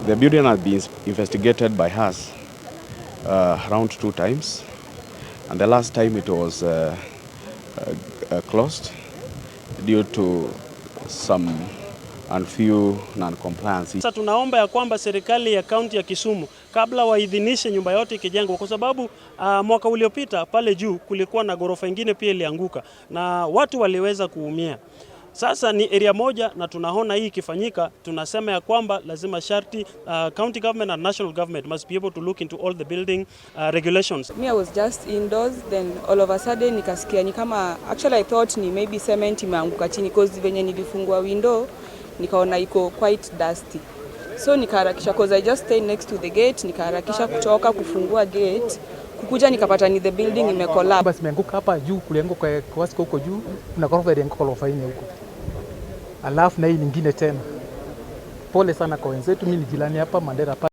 The building has been investigated by us around two times, and the last time it was closed due to some and few non-compliance. Sasa tunaomba ya kwamba serikali ya kaunti ya Kisumu kabla waidhinishe nyumba yote ikijengwa, kwa sababu mwaka uliopita pale juu kulikuwa na ghorofa ingine pia ilianguka na watu waliweza kuumia. Sasa ni area moja na tunaona hii ikifanyika, tunasema ya kwamba lazima sharti county government and national government must be able to look into all the building regulations. Me, I was just indoors, then all of a sudden nikasikia ni kama, actually I thought ni maybe cement imeanguka chini, 'cause venye nilifungua window nikaona iko quite dusty. So nikaharakisha, 'cause I just stay next to the gate, nikaharakisha kutoka kufungua gate, kukuja nikapata ni the building imecollapse. Basi imeanguka hapa juu, kulianguka kwa Kwasco huko juu, kuna ghorofa ilianguka ghorofa nne huko, alafu na hii nyingine tena. Pole sana kwa wenzetu, mimi ni jirani hapa Mandera pa